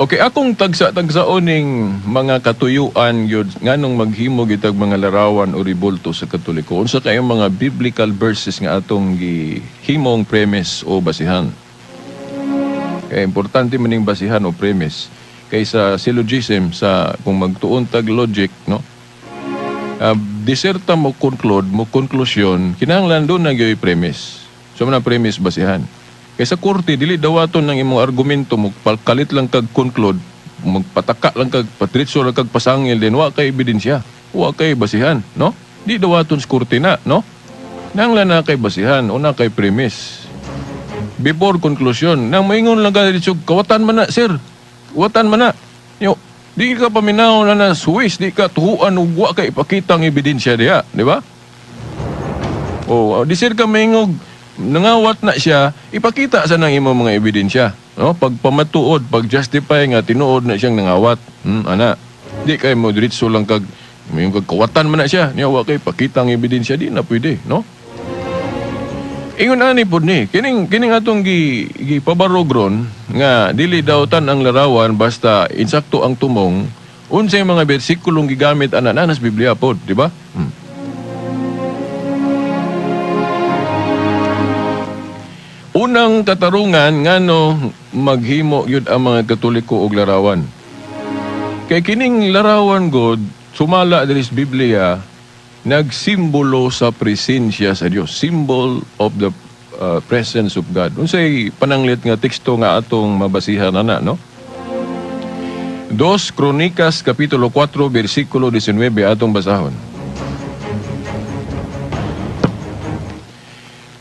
Okay, akong tagsa-tagsaon ning mga katuyuan gyud nganong maghimo gitag mga larawan o ribulto sa Katoliko. Unsa kayong mga biblical verses nga atong gihimong premise o basihan? Kaya importante man ning basihan o premise kaysa syllogism sa kung magtuon tag logic, no? Diserta mo conclude, mo konklusyon, kinahanglan doon na gyud premise. So man ang premise basihan. Kaysa korte, dili dawaton ng imong argumento, magpakalit lang kag conclude, magpataka lang kag patritso lang kag pasangil, din wa kay ebidensya, wa kay basihan, no? Di dawaton sa korte na, no? Nangla na kay basihan, una kay premise. Before conclusion, nang maingon lang ka diretso, kawatan man na, sir. Kawatan man na. Yo, di ka paminaw na na Swiss, di ka tuhuan ug wa kay ipakita ang ebidensya diha, di ba? O, di sir ka maingog nangawat na siya, ipakita sa nang imong mga ebidensya, no? Pagpamatuod, pag-justify nga tinuod na siyang nangawat. Ana. Di kay mo diretso lang kag may kawatan man na siya, niya wa kay pakita ang ebidensya, di na pwede, no? Ingon ani pud ni, kining atong gipabarog ron nga dili dawtan ang larawan basta insakto ang tumong, unsay mga bersikulong gigamit ana na sa Biblia pod, di ba? Unang katarungan ngano maghimo gyud ang mga Katoliko og larawan. Kay kining larawan god sumala diri sa Biblia nagsimbolo sa presensya sa Dios, symbol of the presence of God. Unsay pananglit nga teksto nga atong mabasihan ana, no? 2 Kronikas kapitulo 4 bersikulo 19 atong basahon.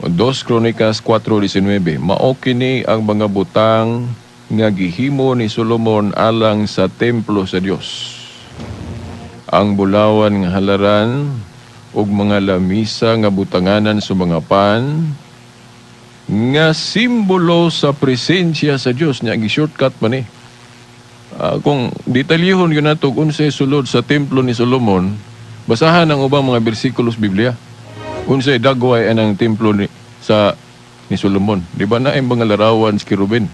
2 Kronikas 4:19, mao kini ang mga butang nga gihimo ni Solomon alang sa templo sa Dios. Ang bulawan nga halaran ug mga lamisa nga butanganan sa mga pan nga simbolo sa presensya sa Dios. Nya gi-shortcut man ni. Kung detalyehon gyud nato unsay sulod sa templo ni Solomon, basahan ang ubang mga bersikulo sa Biblia. Unsay dagway anang templo ni Solomon. Di ba na ang mga larawan sa kerubin?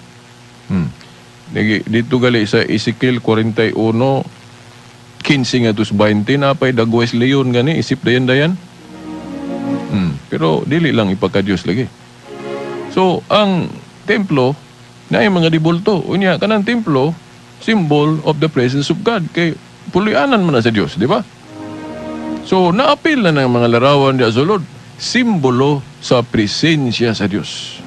Dito gali sa Ezekiel 41:15 ngadto sa 20 napay dagway sa leon gani isip dayan-dayan. Pero dili lang ipakadiyos lagi. So ang templo na mga dibulto. Unya kanang templo symbol of the presence of God kay Puloy-anan man na sa Dios, di ba? So, naapil na ng mga larawan diya sulod, simbolo sa presensya sa Dios.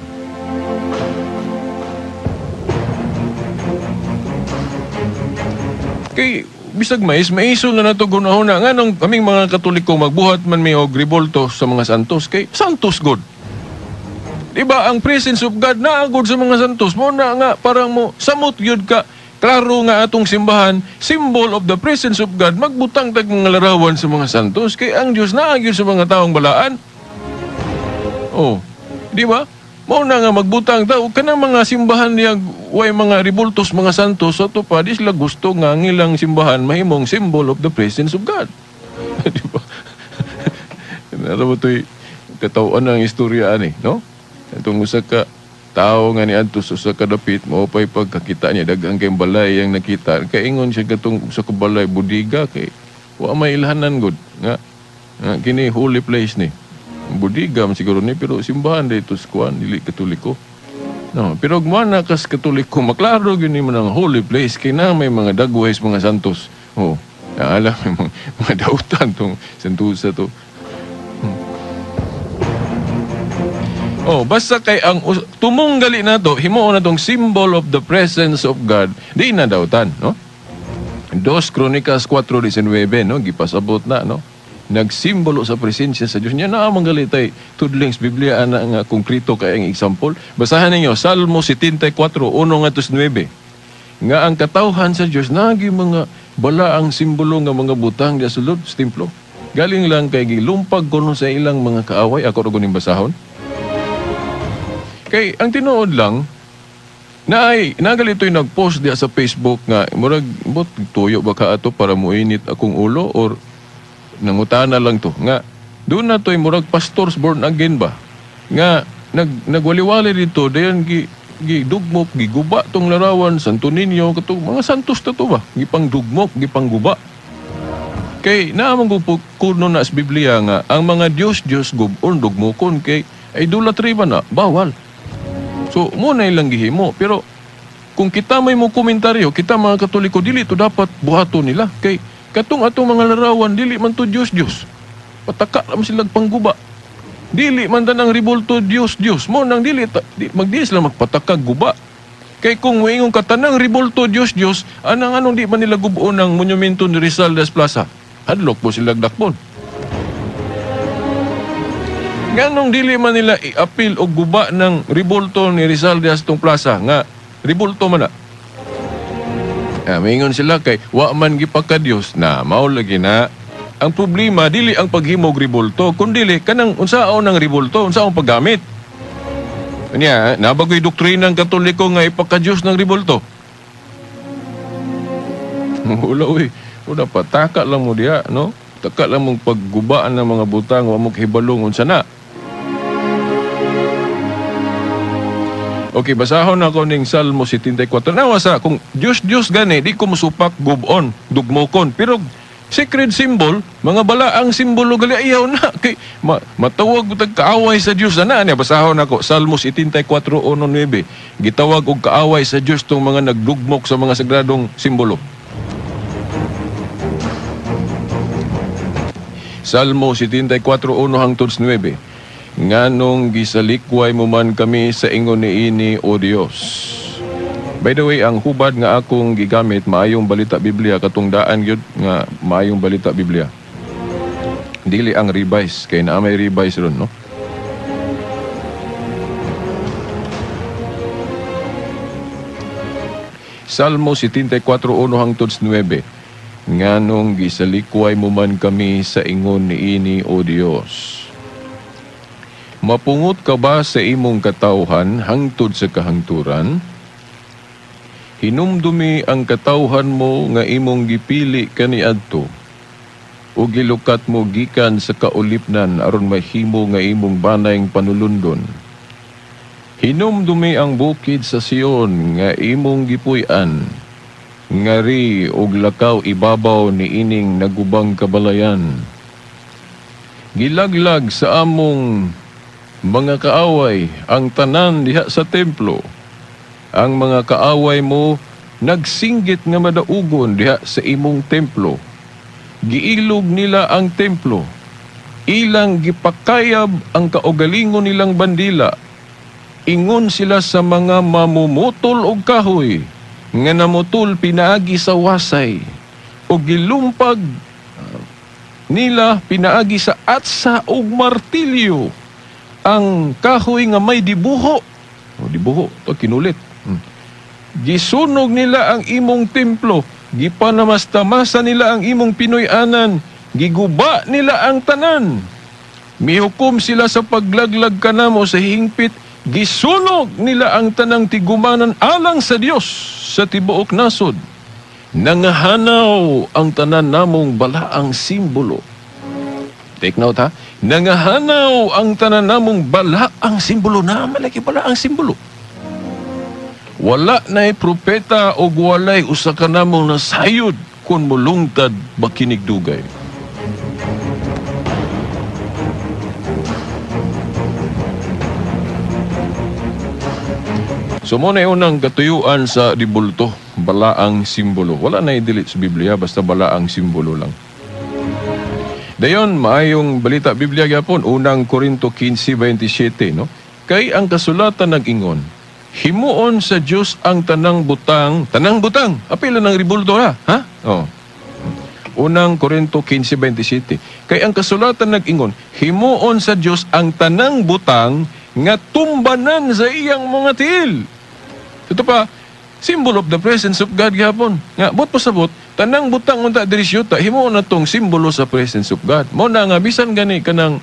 Kay bisag mais, maisol na nato gunahuna. Nganong kaming mga Katoliko magbuhat man mi og ribolto sa mga santos, kay santos god. Diba ang presence of God naagod sa mga santos mo na nga parang mo samot gyud ka. Klaro nga atong simbahan, symbol of the presence of God, magbutang tag mga larawan sa mga santos kay ang Dios naa gyud sa mga taong balaan. Oh, di ba? Mao na nga magbutang ta og kanang mga simbahan niya way mga ribultos mga santos ato pa di sila gusto nga ang ilang simbahan mahimong symbol of the presence of God. Di ba? Naro to'y katawhan ang istorya ani, no? Itong usa ka tao nga niadto sa usa ka dapit, mao pa'y pagkakita niya daghang kay balay ang nakita. Kaingon siya katong usa ka balay budiga kay wa may ilhanan gud nga, nga kini holy place ni. Budiga man siguro ni pero simbahan dito sa kuan dili Katoliko. No, pero gumana kas Katoliko maklaro gyud ni man ang holy place kay na may mga dagwes mga santos. Oh, alam may mga dautan tong santusa to. Oh, basta kay ang tumong gali na to, himuon na tong symbol of the presence of God, di na dautan, no? 2 Kronikas 4:19, no? Gipasabot na, no? Nagsimbolo sa presensya sa Dios. Nya naa man gali tay tudlings Biblia ana nga konkreto kay ang example. Basahan ninyo Salmo 74:1-9. Nga ang katawhan sa Dios nagi mga balaang simbolo nga mga butang diya sulod sa templo. Galing lang kay gilumpag kuno sa ilang mga kaaway. Ako ra guning basahon. Kay ang tinuod lang naay nagalito'y nagpost diya sa Facebook nga murag bot tuyo ba ka ato para moinit akong ulo or nangutana lang to nga doon na to'y murag pastors born again ba nga nagwaliwali dito dayon gidugmok giguba tong larawan Santo Niño katong mga santos ta to ba gipangdugmok gipangguba kay naamang kuno na sa Biblia nga ang mga Dios-Dios gubon dugmokon kay idolatry ba na bawal. So mo na ilang gihimo pero kung kita may mo komentaryo kita mga Katoliko dili to dapat buhaton nila kay katong atong mga larawan dili man to Dios-Dios. Pataka lang sila pangguba. Dili man tanang ribulto Dios-Dios. Mo nang dili magdi sila magpatakag guba. Kay kung moingon ka tanang ribulto Dios-Dios, anang anong di man nila gubuon ang monumento ni Rizal des Plaza. Hadlok po sila dakpon. Nganong dili man nila i-appeal og guba ng ribulto ni Rizal des tong plaza nga ribulto man na. Mingon sila kay wa man gipaka-Dios na mao lagi na. Ang problema dili ang paghimog ribulto kundi kanang unsaon ang ribulto, unsaon paggamit. Unya, nabagoy doktrina ng Katoliko nga ipaka-Dios ng ribulto. Wala uy, wala pataka lang mo diha, no? Taka lang mong paggubaan ng mga butang wa mo kahibalong unsa na. Okay, basahon ako ning Salmo 74. Nawasa, kung Diyos-Diyos gani, di ko musupak gubon, dugmokon. Pero sacred symbol, mga balaang simbolo gali ayaw na. Kay matawag tag kaaway sa Diyos na niya. Basahon ako, Salmo 74:1-9. Gitawag og kaaway sa Diyos tong mga nagdugmok sa mga sagradong simbolo. Salmo 74:1-9. Nganong gisalikway mo man kami sa ingon niini, O Dios. By the way, ang hubad nga akong gigamit, maayong balita Biblia, katong daan gyud nga maayong balita Biblia. Dili ang revise, kay naa may revise ron, no? Salmo 74:1-9. Nganong gisalikway mo man kami sa ingon niini, O Dios. Mapungot ka ba sa imong katawhan hangtod sa kahangturan? Hinumdumi ang katawhan mo nga imong gipili kaniadto, o gilukat mo gikan sa kaulipnan aron mahimo nga imong banayng panulundon. Hinumdumi ang bukid sa Sion nga imong gipuy-an, ngari og lakaw ibabaw ni ining nagubang kabalayan. Gilaglag sa among mga kaaway ang tanan diha sa templo. Ang mga kaaway mo Nagsinggit nga madaugon diha sa imong templo. Giilog nila ang templo. Ilang gipakayab ang kaugalingon nilang bandila. Ingon sila sa mga mamumutol og kahoy nga namutol pinaagi sa wasay, o gilumpag nila pinaagi sa atsa og martilyo ang kahoy nga may dibuho. O dibuho, to kinulit. Gisunog nila ang imong templo, gipanamastamasan nila ang imong Pinoy-anan, giguba nila ang tanan. Mihukom sila sa paglaglag kanamo sa hingpit, gisunog nila ang tanang tigumanan alang sa Dios sa tibuok nasod. Nangahanaw ang tanan namong balaang simbolo. Take note ha. Nangahanaw ang tanan namong balaang simbolo. Na malaki balaang simbolo. Wala na'y propeta o walay usa ka namong nasayod kung mulungtad makinig dugay. So mo na unang katuyuan sa ribulto, balaang simbolo. Wala na i-delete sa Biblia, basta balaang simbolo lang. Dayon, maayong balita Biblia gyapon, unang Korinto 15:27, no? Kay ang kasulatan nag-ingon, himuon sa Dios ang tanang butang, apila ng ribulto ha? Ha? Oh. Unang Korinto 15:27. Kay ang kasulatan nag-ingon, himuon sa Dios ang tanang butang nga tumbanan sa iyang mga tiil. Ito pa, symbol of the presence of God gihapon. Nga, bot pasabot, tanang butang unta diri siyuta, himuon na tong simbolo sa presence of God. Mo na nga bisan gani kanang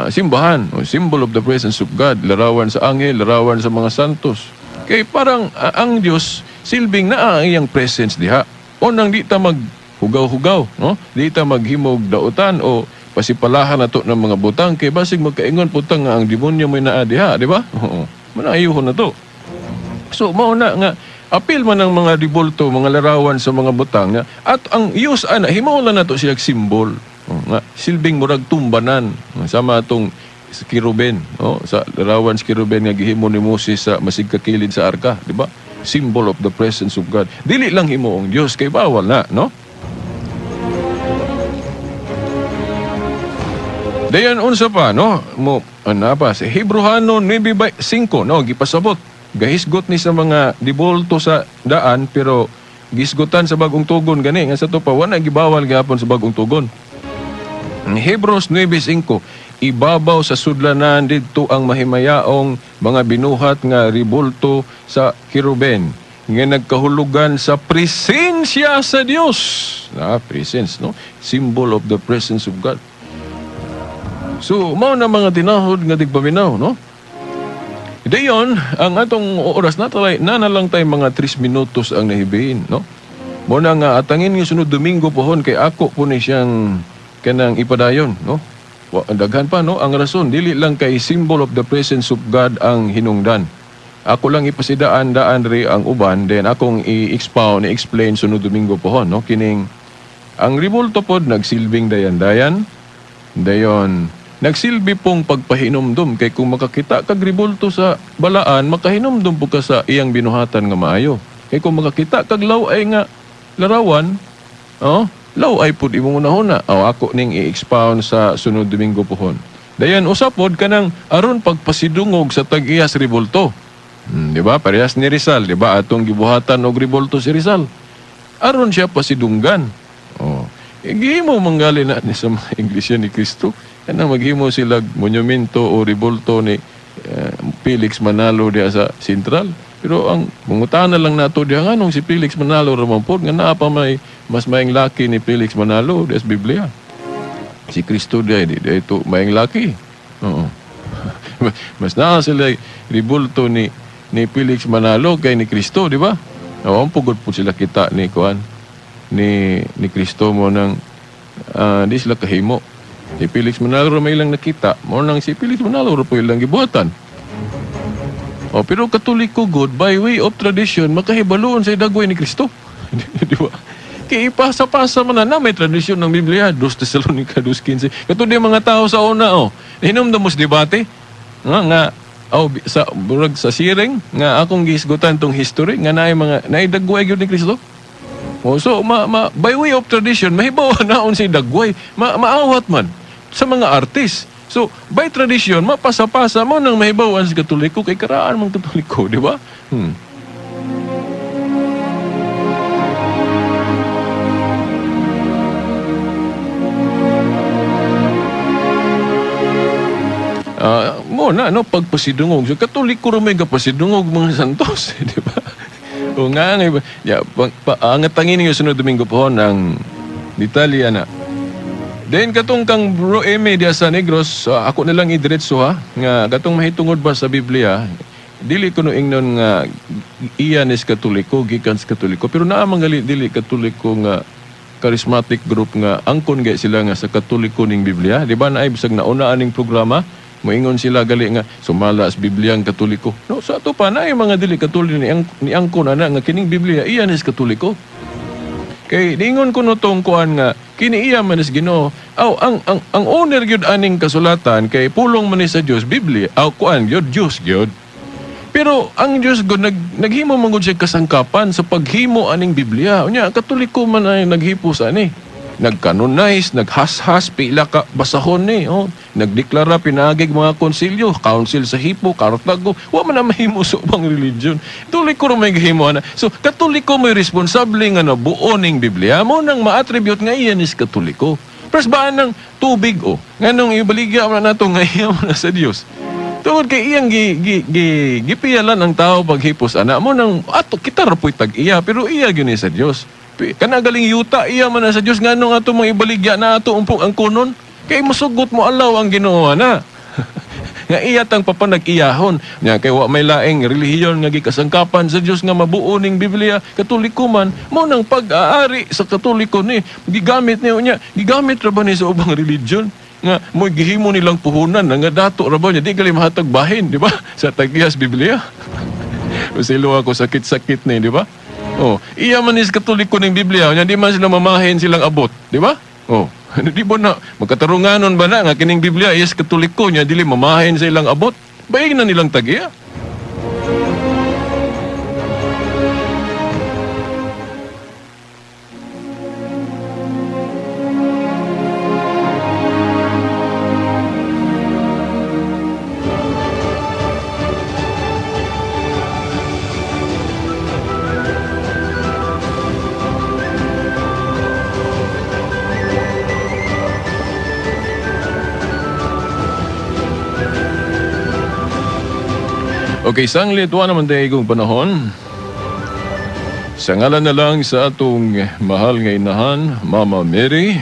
simbahan, o symbol of the presence of God, larawan sa anghel, larawan sa mga santos. Kay parang ang Dios silbing naa ang iyang presence diha. O nang di ta maghugaw-hugaw, no? Di ta maghimog dautan o pasipalahan nato ng mga butang kay basig magkaingon putang nga ang demonyo may naa diha, di ba? Oo. Manayuhon na to. So mao na nga apil man ang mga ribulto, mga larawan sa mga butang nga at ang use ana himuon lang nato siya simbol. Oh, nga silbing murag tumbanan sama atong kiruben, oh, sa larawan sa kiruben nga gihimo ni Moses sa masig kakilid sa arka, di ba? Symbol of the presence of God. Dili lang himuong Dios kay bawal na, no? Dayan unsa pa, no? Mo ana pa sa Hebreohanon 9:5, no, gipasabot. Gahisgot ni sa mga dibolto sa daan pero gisgotan sa bagong tugon gani nga sa to pa wala gibawal gihapon sa bagong tugon. Hebreos 9:5, ibabaw sa sudlanan didto ang mahimayaong mga binuhat nga ribulto sa kiruben nga nagkahulugan sa presensya sa Dios. Na presence, no? Symbol of the presence of God. So mao na mga tinahod nga digpaminaw, no? Dayon, ang atong oras na talay, na lang tayo mga 3 minutos ang nahibiin, no? Mo na nga atangin nga sunod Domingo pohon kay ako po ni siyang kanang ipadayon, no? Daghan pa, no? Ang rason, dili lang kay symbol of the presence of God ang hinungdan. Ako lang ipasidaan daan ri ang uban, then akong i-expound, i-explain sunod Domingo pohon, no? Kining ang ribulto pod nagsilbing dayan-dayan, dayon nagsilbi pong pagpahinumdum kay kung makakita kag ribulto sa balaan, makahinumdum po ka sa iyang binuhatan nga maayo. Kay kung makakita kag law-ay nga larawan, oh, law-ay pud imong unahuna. Oh, ako ning i-expound sa sunod Domingo pohon. Dayan usapod kanang aron pagpasidungog sa tag-iyas ribulto. Di ba? Parehas ni Rizal, di ba? Atong gibuhatan og ribulto si Rizal. Aron siya pasidunggan. Oh, gihimo manggali na ni sa mga Iglesia ni Cristo. Kanang maghimo sila monumento o ribulto ni Felix Manalo diha sa Central. Pero ang mangutana lang nato diha nganong si Felix Manalo ra man pod nga naa pa may mas maayong laki ni Felix Manalo diha sa Biblia. Si Kristo diha di ito maayong laki. Oo. Mas naa sila ribulto ni Felix Manalo kay ni Kristo, di ba? Oo, ang pugod po sila kita ni kuan ni Kristo mo nang di sila kahimo. Si Felix Manalo may ilang nakita, mo nang si Felix Manalo po ilang gibuhatan. O, pero Katoliko good, by way of tradition, makahibaloon sa dagway ni Kristo. Di ba? Kaya ipasa-pasa man na may tradisyon ng Biblia, 2 Tesalonica 2:15. Kato di mga tao sa una, oh. Hinumdum mo sa debate. Nga, Aw sa murag sa siring nga akong gihisgutan tong history nga naay mga naay dagway gyud ni Kristo. Oh, so ma by way of tradition mahibaw na unsay dagway, maawat man sa mga artist. So by tradition mapasa-pasa mo nang mahibaw-an sa Katoliko kay karaan mang Katoliko, di ba? Mo na no pagpasidungog. So Katoliko ra may gapasidungog mga santos, di ba? O nga nga ya angat tangin ninyo sunod Domingo pohon ang detalye ana. Then katong kang Bro Eme diya sa Negros, ako na lang idiretso ha nga katong mahitungod ba sa Biblia, dili kuno ingnon nga iya ni Katoliko gikan sa Katoliko, pero naa man gali dili Katoliko nga charismatic group nga angkon gay sila nga sa Katoliko ning Biblia, di ba? Naay bisag nauna aning programa, moingon sila gali nga sumala sa Biblia ang Katoliko. No, sa ato pa naay mga dili Katoliko ni angkon ana nga kining Biblia iya ni Katoliko. Kay ningon kuno tong kuan nga kini iya man is Ginoo. Aw ang owner gyud aning kasulatan kay pulong man ni sa Dios Biblia. Aw kuan gyud Dios gyud. Pero ang Dios gud naghimo man gud siya kasangkapan sa paghimo aning Biblia. Unya Katoliko man ay naghipos ani. Nagkanonize, naghashas, pila ka basahon ni. Oh. Nagdeklara, pinagig mga konsilyo, council sa Hippo, Cartago. Wa man na mahimo sa ubang religion. Katoliko ra may gihimo ana. So, Katoliko may responsable nga nabuo ning Biblia. Mo nang ma-attribute nga iyan is Katoliko. Pres baan ng tubig, oh. Nganong ibaligya man nato nga iya man na sa Dios. Tungod kay iyang gipiyalan ang tao paghipos ana mo nang ato kita ra po'y tag-iya pero iya gyud ni sa Dios. Kana galing yuta iya man na sa Dios nganong ato mga ibaligya na ato umpong ang kunon kay masugot mo alaw ang Ginoo na. Nga iya tang papanag-iyahon nya kay wa may laing relihiyon nga gikasangkapan sa Dios nga mabuo ning Biblia. Katoliko man mo nang pag-aari sa Katoliko ni gigamit niyo nya gigamit ra ba ni sa ubang religion nga mo gihimo nilang puhunan nga dato ra ba niya di gali mahatag bahin, di ba? Sa tag-iyas Biblia. Usilo ako sakit-sakit ni, di ba? Oh, iya man is Katoliko ning Biblia, nya di man sila mamahin silang abot, di ba? Oh, di ba na magkatarunganon ba na nga kining Biblia is Katoliko nya dili mamahin sa ilang abot? Baig na nilang tag-iya. Okay, sanglit, wa naman tayo igong panahon. Sa ngalan na lang sa atong mahal nga inahan, Mama Mary,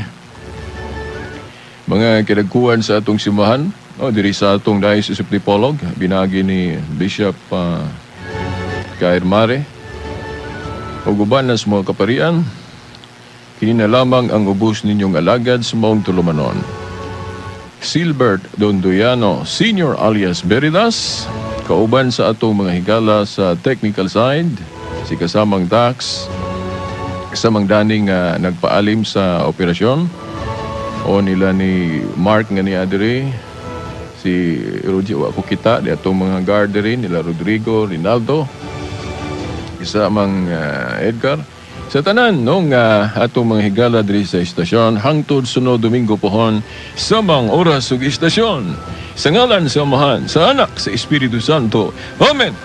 mga kinagkuhan sa atong simbahan, oh, diri sa atong Diocese of Dipolog, binagi ni Bishop Kair Mare, ug uban na sa mga kaparian, kini na lamang ang ubos ninyong alagad sa maong tulumanon. Silbert Dondoyano Senior alias Veritas, kauban sa atong mga higala sa technical side, si kasamang Dax, kasamang Daning nagpaalim sa operasyon, o nila ni Mark nga ni Adere, si Roger wa ko kita, di atong mga guard diri, nila Rodrigo, Rinaldo, kasamang Edgar. Sa tanan nung atong mga higala diri sa istasyon, hangtod sunod Domingo pohon, samang oras ug istasyon. Sa ngalan sa Amahan, sa Anak, sa Espiritu Santo. Amen.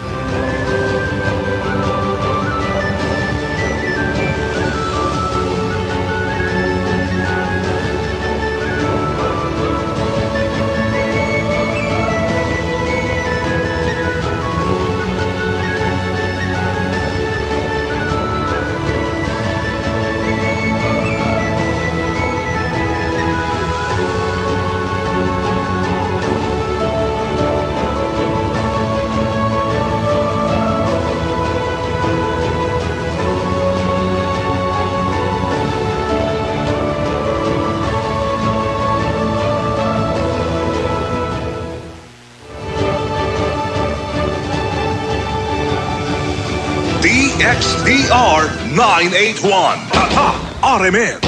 DXDR 981. Tatak RMN.